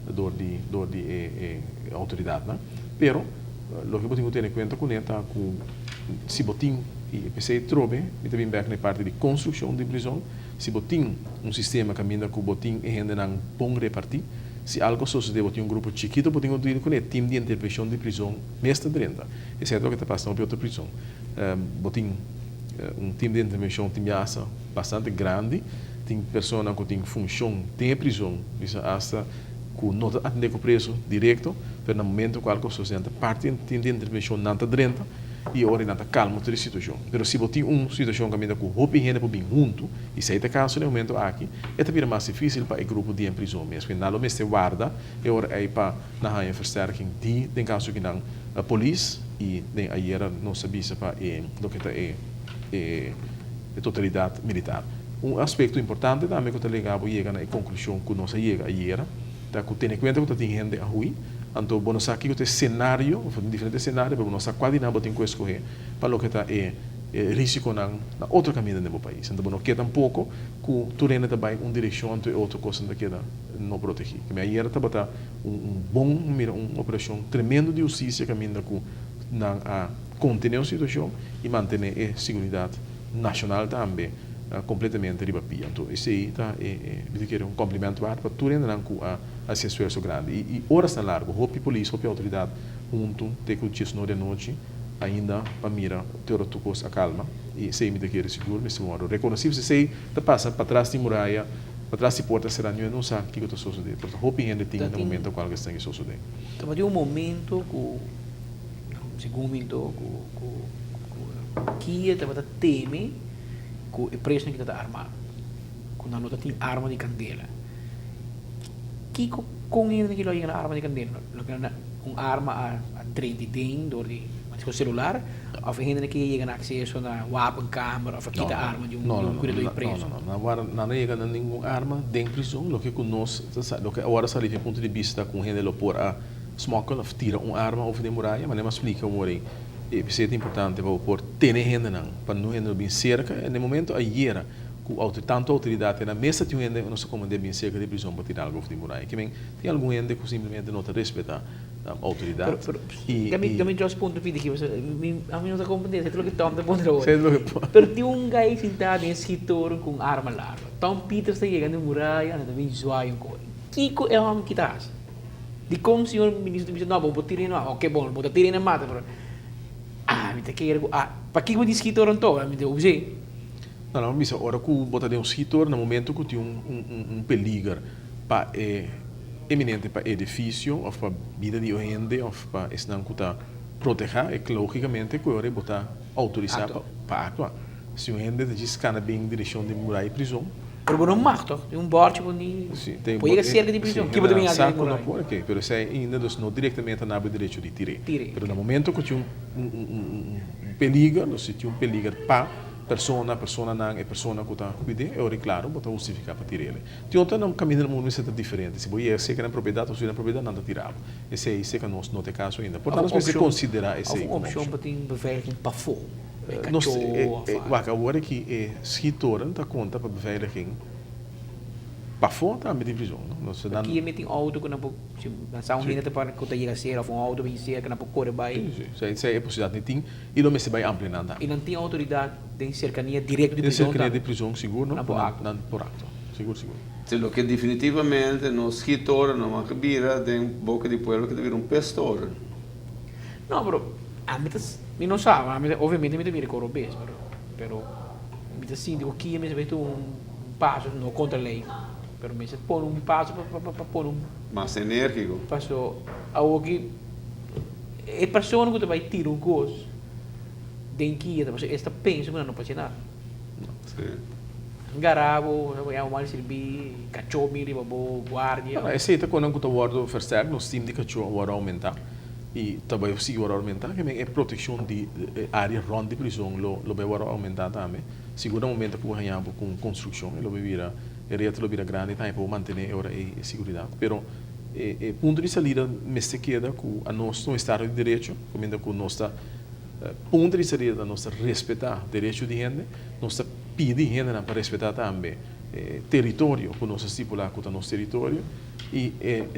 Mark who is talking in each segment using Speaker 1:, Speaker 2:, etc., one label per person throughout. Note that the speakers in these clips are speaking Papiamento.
Speaker 1: Dor di dor di e e outoridatnan. Pero loke bo tin ku tene kuenta kuné ta ku si bo tin, i p'esei trobe mi ta bin bèk na e parti di konstrukshon di prizòn, si bo tin un sistema kaminda ku bo tin e hendenan bon repartí, si algu a sosodé bo tin un grupo chikitu bo tin ku deal kuné, e tim di intervenshon di prizòn mes ta drenta. Esei ta loke ta pasa na hopi otro prizòn. Bo tin un tim di intervenshon tin biasa bastante grandi. Tin persona ku tin funshon den e prizon, bisa asta ku no ta atendé ku preso direkto, pero na momento ku algu sosodé nan ta parti den tim di intervenshon, nan ta drenta i ora nan ta kalma tur e situashon. Pero si bo tin un situashon kaminda ku hopi hende por bin huntu, i esei ta e kaso den e momento aki, e ta bira mas difísil pa e grupo di en prizon mes, pasobra nan lo mester warda e ora ei pa nan haña versterking di, den kaso ki nan, polis i den ayera nos a bisa pa e loke ta e e totalidat militar. Un aspekto importante tambe ku ta lega bo yega na e konklushon ku nos a yega ayera ta ku tene kuenta ku ta tin hende a hui, anto bo no sa kiko ta e senario, of tin diferente senario pero bo no sa kua di nan bo tin ku eskohe pa loke ta e risikonan na otro kaminda den bo pais. Anto bo no ke tampoko ku tur hende ta bai un direkshon anto e otro kosnan ta keda no protegí. Keme ayera tabata un bon mira un operashon tremendo di hustisia kaminda ku nan a kontené un situashon i mantené e siguridat nashonal tambe kompletamente riba pia. Anto esei ta e mi ta kere un kompliment waard pa tur hendenan ku a hasi esfuerso grandi. I orasnan largu hopi polis, hopi outoridat huntu te ku diesnor di anochi ainda pa mira te ora tur kos a kalma. I esei mi ta kere sigur mester wòrdu rekonosí pasobra esei ta pasa patras di muraya, patras di porta será niun hende no sa kiko ta sosodé. Pero ta hopi hende tin na momento kual ku esnan ke sosodé.
Speaker 2: Tabatin un momento ku Segun mi anto ku ku ku kia tabata teme ku e presonan ki tabata armá, ku nan no ta tin arma di kandela. Kiko kon hende ki lo a yega na arma di kandela? Lo ke un arma a a drenti den dor di selular òf e hendenan ki a yega na akseso na wapenkamer òf a kita arma di un di un kuidadó di preso?
Speaker 1: No, no, no, nan no yega na ningun arma den prizon. Loke ku nos ta sa, loke awor a sali di e punto di bista ku un hende lo por a Smokkel of tira un arma over den muraya, manera mi a splika awor ei, e p'esei ta importante pa bo por tene hendenan, pa no hende no bin serka. En e momento ayera ku tantu outoridat e na mesa tin un hende nos a komand'é bin serka di prizon pa tira algu over di muraya. Ke men tin algun hende ku simplemente no ta respetá outoridat.
Speaker 2: Pero, pero, mi just punto pidi aki, pasobra mi, ami no ta komprendé, esei ta loke Tom ta puntra awor. Pero tin un gai sintá den e skritorio ku un arma largu. Tom Peters ta yega den muraya, nan ta bin zwaai un kos. Kiko e hòmber kita hasi? Dikon señor ministro ta bisa no bo por tira hende mata? Oke bon bo ta tira hende mata pero ami ta kere ku a pakiko bo tin skitor anto? Ami ta us'é.
Speaker 1: No no mi bisa ora ku bo ta den un skitor na momento ku tin un un un peliger pa e eminente pa edifisio of pa bida di hende of pa esnan ku ta proteha e logicamente ku e ora bo ta outorisa pa aktua. Si un hende ta djis kana bin direkshon di murai prizon.
Speaker 2: Pero bo no mag toch? Tin un bòrchi bo ni por yega serka di prizon. Ki bo ta bin hasi den murai?
Speaker 1: Por oke, pero esei ainda dus no direktamente nan habi derecho di tir'é. Pero na momento ku tin un peliger, dus si tin un peliger pa persona, personanan, e persona ku ta kuid'é, e ora klaro bo ta hustifiká pa tir'é. Tin otro nan kaminda na mundu mester ta diferente. Si bo yega serka nan propiedat òf subi nan propiedat nan ta tira bo. Esei serka nos no ta e kaso ainda. Por tanto nos mester konsiderá esei
Speaker 2: komo opshon. Òf un opshon pa tin beveiliging pafó. Nos,
Speaker 1: wak awor aki e schiettoren ta konta pa beveiliging pafó tambe di prizon, no? Nos
Speaker 2: nan. Aki mi tin auto ku nan por, si nan sa un hende ta para ku ta yega sera òf un auto bin serka nan por kore bai.
Speaker 1: Si, si, esei e posibilidat ni tin i lo mester bai amplia nan tambe.
Speaker 2: I nan tin outoridat den serkania direkto di prizon
Speaker 1: tambe. Den serkania di prizon sigur, no? Nan por aktua. Nan por aktua, sigur, sigur.
Speaker 3: Si loke definitivamente nos schiettoren no mag bira den boka di pueblo ke ta bira un pestoren.
Speaker 2: No, pero ami ta, mi no sa, ami ta, obviamente mi ta mira koro bes, pero, pero mi ta sinti ku kia mester bai tuma un paso, no kontra lei, pero mester pone un paso pa, pa, pa pone un.
Speaker 3: Mas enérgiko.
Speaker 2: Paso awoki e persona ku ta bai tira un kos den kia ta pasobra e ta pensa ku nan no por haci nada.
Speaker 3: Sí.
Speaker 2: Gara bo, bo yama mal sirbi, kachó bin riba bo, guardia.
Speaker 1: No, esei ta konan ku ta wòrdu versterk, nos tim di kachó a wòrdu oumentá i ta bai sigui wòrdu oumentá, ke men e protekshon di e área rònt di prizon lo lo bai wòrdu oumentá tambe. Sigur na momento ku bo haña bo ku un konstrukshon e lo bai bira, e reto lo bira grandi tambe pa bo mantené e ora ei e siguridat. Pero e e punto di salida mester keda ku anos ta un estado di derecho, kaminda ku nos ta punto di salida ta nos ta respetá derecho di hende, nos ta. Pidi hendenan pa respetá tambe teritorio ku nos a stipulá ku ta nos teritorio i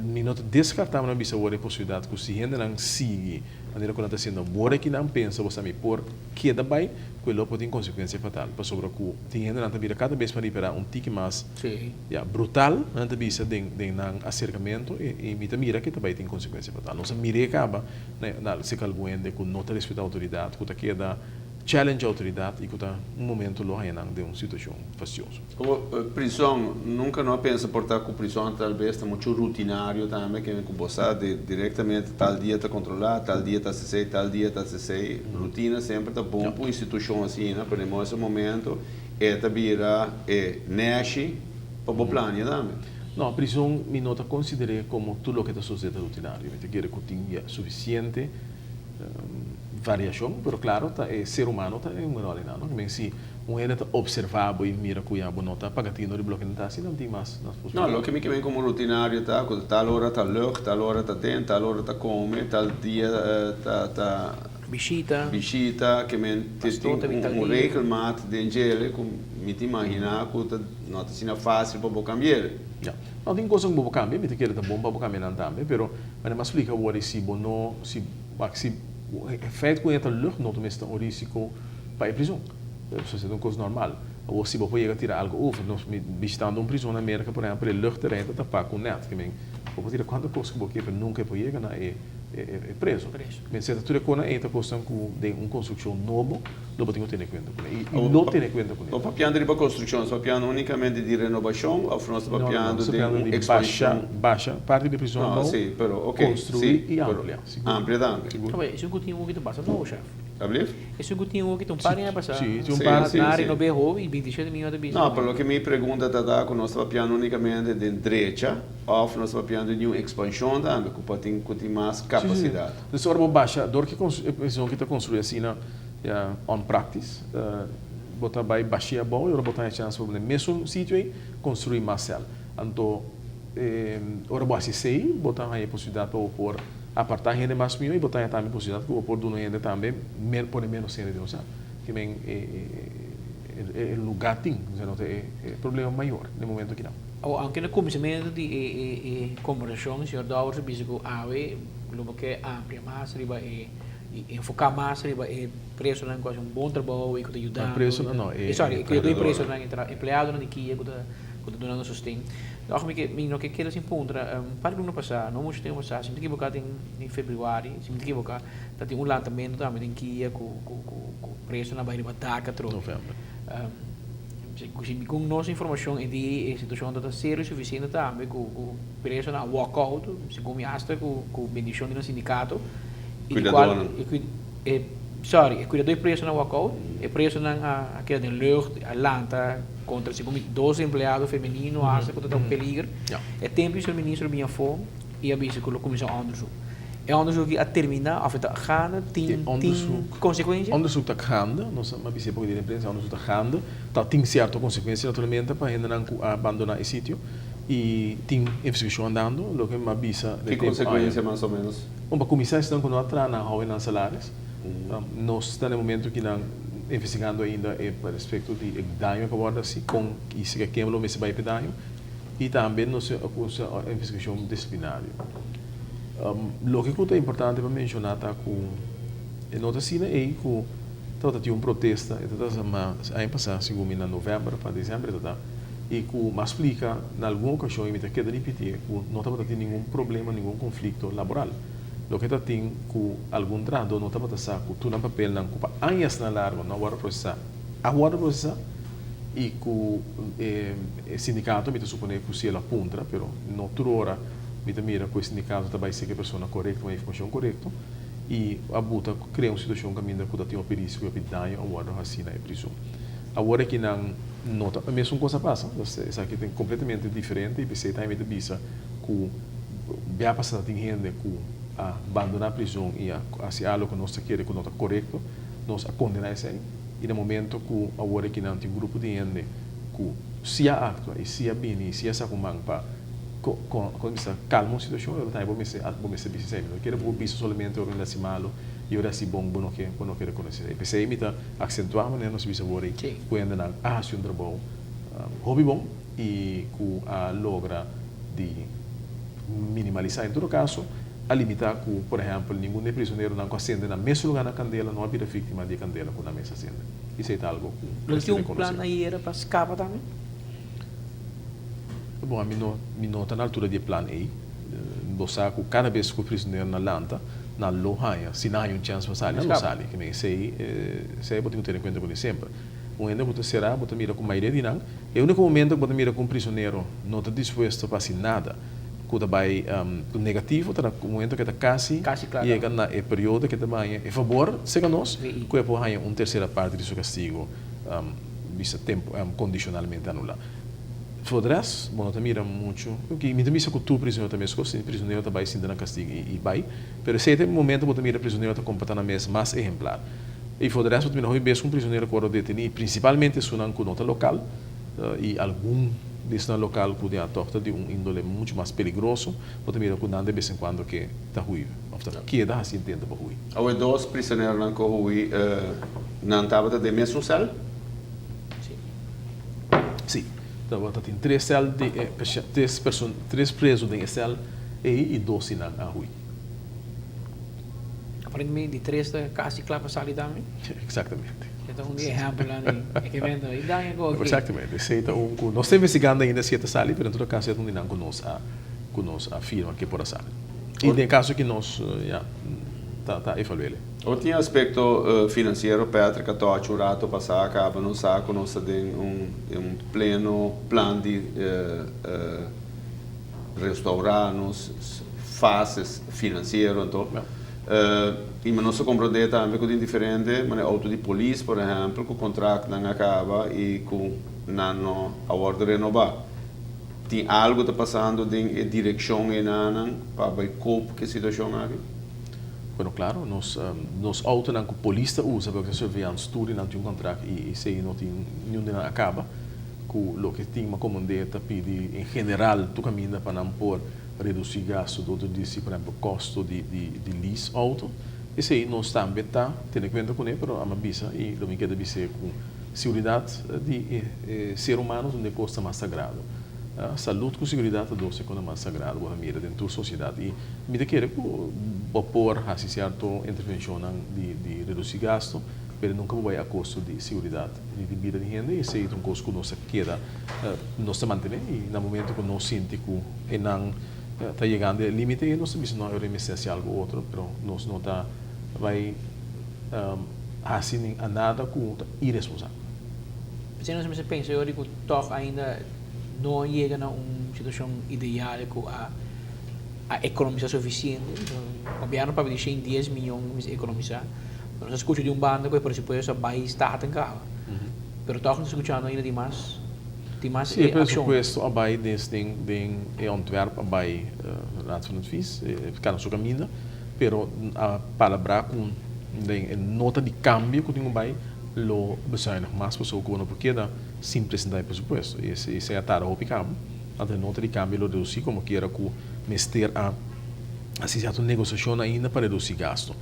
Speaker 1: mi no ta deskartá mi no bisa awor e posibilidat ku si hendenan sigui manera ku nan ta hasiendo awor aki nan pensa bo sa mi por keda bai ku e lo por tin konsekuensia fatal pasobra ku tin hendenan ta bira kada bes mas ripará un tiki mas ya brutal nan ta bisa den den nan aserkamentu i mi ta mira ke ta bai tin konsekuensia fatal. Nos a mir'é kaba na serka algun hende ku no ta respetá outoridat ku ta keda challenge outoridat i ku ta un momento lo haña nan den un situashon fastioso.
Speaker 3: Como prison, nunca no a pensa por ta cu prison tal bes ta mucho rutinario tambe, kende cu bo sa di directamente tal dia ta controla, tal dia ta haci esey, tal dia ta haci esey. Rutina semper ta bon pa un institucion asina, pero den ese momento e ta bira e neshi pa bo plania tambe.
Speaker 1: No, prison mi no ta consider'e como tur loke ta sucede ta rutinario. Mi ta kere cu tin ya suficiente variashon, pero klaro ta e ser humano ta e un ròl einan, no? Kimen si un hende ta opservá bo i mira ku ya bo no ta paga tino riba loke nan ta hasi, nan tin mas
Speaker 3: No, posibilidat. loke mi ke men komo rutinario ta ku tal ora ta lug, tal ora ta den, tal ora ta kome, tal dia ta ta
Speaker 2: Bishita.
Speaker 3: bishita, ke men te
Speaker 2: Pastor
Speaker 3: tin
Speaker 2: ta bin tal
Speaker 3: un
Speaker 2: dia.
Speaker 3: regelmaat den djele ku mi ta imaginá ku ta no ta asina fásil pa bo kambi'el.
Speaker 1: Ya. No, tin kosnan ku bo por kambia, mi ta kere ta bon pa bo kambia nan tambe, pero manera mi a splika awor i si bo no, si wak si e feit ku e ta lucht no ta mester un risiko pa e prizon. Pasobra ta un kos normal. Awor si bo por yega tira algu over, nos mi bishitando un prizon na Merka por ehempel e lucht terrein ta tapá ku nèt, ke men bo por tira kuantu kos ku bo ke pero nunka e por yega na e e preso. Men seta tur e kosnan ei ta kosnan ku den un konstrukshon nobo lo bo tin ku tene kuenta kuné i lo tene kuenta kuné.
Speaker 3: Bo papiando riba konstrukshon, nos papiando únikamente di renobashon òf nos ta papiando di un ekspanshon?
Speaker 1: Basha parti di prizon abou, konstruí i amplia.
Speaker 3: Amplia tambe.
Speaker 2: Esun ku tin un ki ta basta nobo, shèf.
Speaker 3: Ablief?
Speaker 2: Esun ku tin oki ta un par di aña pasá. Sí, tin un par.
Speaker 3: Sí,
Speaker 2: sí. Renobé hopi i 27 mion ta bisa.
Speaker 3: No, pero loke mi pregunta ta ta ku nos ta papiando únikamente den drecha òf nos ta papiando di un ekspanshon tambe ku por tin ku tin mas kapasidat.
Speaker 1: Sí, sí. Dus ora bo basha, dor ku e prizon ki ta konstruí asina ya onpraktis, bo ta bai bash'é abou i ora bo ta haña chèns pa bo na e mesun sitio ei konstruí mas sèl. Anto ora bo hasi esei bo ta haña e posibilidat pa bo por Apartá hende mas mihó i bo ta haña tambe posibilidat ku bo por duna hende tambe pone ménos hende den un sèl. Ke men e lugá tin, osea no ta e problema mayor den momento akinan.
Speaker 2: Awor, aunke na kuminsamentu di e kombersashon señor Dowers a bisa ku awe lo bo ke amplia mas riba e i enfoká mas riba e presonan ku hasi un bon trabou i ku ta yudando.
Speaker 1: Presonan no,
Speaker 2: e sorry, e kuidadó di presonan, empleadonan di kia ku ta ku ta dunando sosten. Nog mi ke mi no ke keda sin puntra, un par di luna pasá, no muchu tempu pasá, si mi ta ekiboká den den febrüari, si mi ta ekiboká, ta tin un lantamentu tambe den kia ku ku ku ku presonan a bai riba dak atrobe.
Speaker 1: November.
Speaker 2: Si si mi kon nos informashon e di e situashon ta ta serio sufisiente tambe ku ku presonan a walk out, segun mi hasta ku ku bendishon di nan sindikato, i di kual
Speaker 3: Kuidadónan.
Speaker 2: e kui e sorry, e kuidadó di presonan a walk out, e presonan a a keda den lucht, a lanta. Kontra segun mi dos empleado femenino hasta ku ta ta un peliger. E tempu i su ministro bin afó i a bisa ku lo kuminsá onderzoek. E onderzoek aki a terminá òf e ta gaande? Tin tin konsekuensia?
Speaker 1: Onderzoek ta gaande, nos a bisa e poko den prensa, onderzoek ta gaande. Ta tin sierto konsekuensia naturalmente pa hendenan ku a bandoná e sitio i tin investigashon andando, loke mi a bisa
Speaker 3: den tempu. Ki konsekuensia mas o ménos?
Speaker 1: Bon, pa kuminsá esnan ku no a traha nan hou e nan salaris. Nos ta na e momento ki nan investigando ainda e respecto di e daño ku a wòrdu hasi, kon i si ken lo mester bai pa e daño i tambe nos a kuminsá un investigashon disiplinario. Loke ku ta importante pa menshoná ta ku e no ta asina ei ku tabata tin un protesta, e tabata mas aña pasá segun mi na novèmber pa desèmber e tabata, i ku mi a splika na algun okashon i mi ta keda ripití ku no tabata tin ningun problema, ningun konflikto laboral. Loke ta tin ku algun trahadó no tabata sa ku tur nan papelnan ku pa añasnan largo no a wòrdu prosesá, a wòrdu prosesá i ku e sindikato mi ta suponé ku si el a puntra, pero no tur ora mi ta mira ku e sindikato ta bai seka e persona korekto ku e informashon korekto i a buta krea un situashon kaminda ku ta tin hopi risiko i hopi daño a wòrdu hasí na e prizon. Awor aki nan no ta e mesun kos a pasa, esaki ta kompletamente diferente i p'esei tambe mi ta bisa ku bia pasa tin hende ku a bandoná prizon i a hasi algu ku nos ta kere ku no ta korekto, nos a kondená esei. I na momento ku awor aki nan tin un grupo di hende ku si a aktua i si a bini i si a sa ku man pa kon bisa kalma un situashon, ora tambe bo mester bo mester bisa esei. Mi no kere bo bisa solamente ora un hasi malu i ora hasi bon bo no ke bo no ke rekonosé esei. P'esei mi ta aksentuá manera nos bisa awor ei ku hendenan a hasi un trabou hopi bon. i ku a logra di minimalisá, en todo kaso a limitá ku, por ehèmpel, ningun di e prisoneronan ku a sende na mesun lugá na kandela no a bira víktima di e kandela ku nan mes a sende. Esei ta algu ku
Speaker 2: Lo
Speaker 1: mester
Speaker 2: tin un
Speaker 1: rekonosé.
Speaker 2: plan ayera pa skapa tambe?
Speaker 1: Bon, ami no mi no ta na altura di e plan ei. Bo sa ku kada bes ku prisoneronan lanta, nan lo haña, si nan haña un chèns pa sali, nan lo sali. Ke men esei esei bo tin ku tene kuenta kuné semper. Un hende ku ta será, bo ta mira ku mayoria di nan, e úniko momento ku bo ta mira ku un prisonero no ta dispuesto pa hasi nada ku ta bai negativo ta na momento ku e ta kasi yega na e periodo ku e ta baña e fabor serka nos ku e por haña un tersera parti di su kastigo bisa tempo kondishonalmente anulá. For de rest, bo no ta mira muchu, mi ta bisa ku tur prisonero ta meskos, si prisonero ta bai sinta na kastigo i bai, pero esei ta e momento bo ta mira prisonero ta komportá nan mes mas ehemplar. I for de rest bo ta mira hopi bes ku un prisonero ku wòrdu detení, i prinsipalmente esunnan ku no ta lokal, i algun di esunnan lokal ku ya tòg ta di un índole muchu mas peligroso, bo ta mira ku nan de bes en kuando ke ta hui òf ta keda hasi intento pa hui.
Speaker 3: Awe dos prisoneronan ku hui, nan tabata den mesun sèl?
Speaker 2: Sí.
Speaker 1: Sí. Tabata tin tres sèl di e tres person tres prezu den e sèl ei i dos di nan a hui.
Speaker 2: Aparentemente di tres ta casi cla pa sali tambe.
Speaker 1: Exactamente.
Speaker 2: E ta un di ehempelnan di e evento i daña cu aki.
Speaker 1: Exactamente. Esey ta un cu nos ta investigando ainda si e ta sali, pero en todo caso e ta un di nan cu nos a cu nos a firma ke por a sali. I den caso ki nos ya ta ta evaluele.
Speaker 3: Ora tin aspecto financiero Patrick a tochi un rato pasa a caba nos sa cu nos ta den un un pleno plan di restaurá nos fases finansiero anto i nos ta komprondé tambe ku tin diferente manera outo di polis por ehèmpel ku kontraktnan a kaba i ku nan no a wòrdu renobá. Tin algu ta pasando den e direkshon enanan pa bai koop ku e situashon aki?
Speaker 1: Bueno klaro, nos nos outonan ku polis ta usa pa surveillance tur di nan tin un kontrakt i esei no tin niun di nan a kaba. Ku loke tin makomandé ta pidi en general tur kaminda pa nan por redusí gastu dor di redusí por ehempel kosto di di lease outo. Esei nos tambe ta tene kuenta kuné pero amo a bisa i lo mi keda bis'é ku siguridat di e ser humano ta un di e kosnan mas sagrado. Salud ku siguridat ta dos e kosnan mas sagrado bo ta mira den tur sosiedat i mi ta kere ku bo por hasi sierto intervenshonnan di di redusí gastu pero nunka bo bai a kosto di siguridat. Di bida di hende i esei ta un kos ku nos a keda nos ta mantené i na momento ku nos sinti ku e nan ta yegando e limite ei nos ta bisa no awor e mester hasi algu otro pero nos no ta bai hasi nin a nada ku ta iresponsabel.
Speaker 2: P'esei nos mester pensa yori ku tòg ainda no a yega na un situashon ideal ku a a ekonomisá sufisiente. Gobièrnu papia di shen dies miyon ku mester ekonomisá. Nos a skucha di un banda ku e presupuesto a bai staten kaba. Pero tòg nos ta skuchando ainda di mas di mas
Speaker 1: Sí, e
Speaker 2: akshon.
Speaker 1: presupuesto a bai des den den e ontwerp a bai Raad van Advies, e kana su kaminda, pero a palabrá ku den e nota di kambio ku tin ku bai lo bezuinig mas pasobra ku bo no por keda sin presentá e presupuesto. I esei a tarda hopi kaba. Anto e nota di kambio lo redusí komo kiera ku mester a hasi sierto negosiashon ainda pa redusí gasto.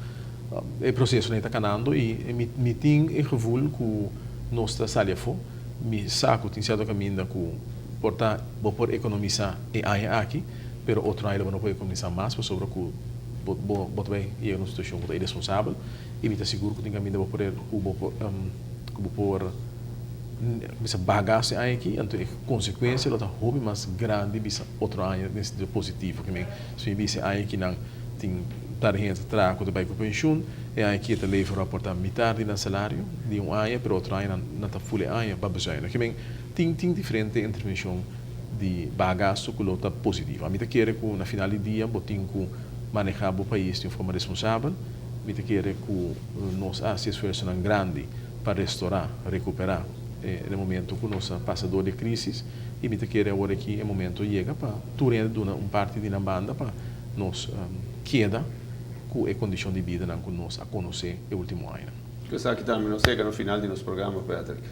Speaker 1: E prosesonan ta kanando i mi tin e gevoel ku nos ta sali afó. Mi sa ku tin sierto kaminda ku por ta bo por ekonomisá e aña aki, pero otro aña lo bo no por ekonomisá mas pasobra ku bo bo ta bai yega na un situashon ku ta iresponsabel i mi ta sigur ku tin kaminda bo por ku bo por ku bo por bisa baha gasto e aña aki, anto e konsekuensia lo ta hopi mas grandi bisa otro aña den sentido positivo. Ke men si mi bisa e aña aki nan tin tar hende ta traha ku ta bai ku penshun, e aña aki e ta lever por ta mitar di nan salario di un aña, pero otro aña nan nan ta ful e aña pa bezuinig. Ke men tin tin diferente intervenshon di baha gasto ku lo ta positivo. Ami ta kere ku na final di dia bo tin ku maneha bo pais di un forma responsabel. Mi ta kere ku nos a hasi esfuersonan grandi pa restorá, rekuperá e momento ku nos a pasa dor di e krísis i mi ta kere awor aki e momento yega pa tur hende duna un parti di nan banda pa nos keda ku e kondishon di bidanan ku nos a konosé e último añanan.
Speaker 3: Ku esaki tambe nos yega na final di nos programa, Patrick.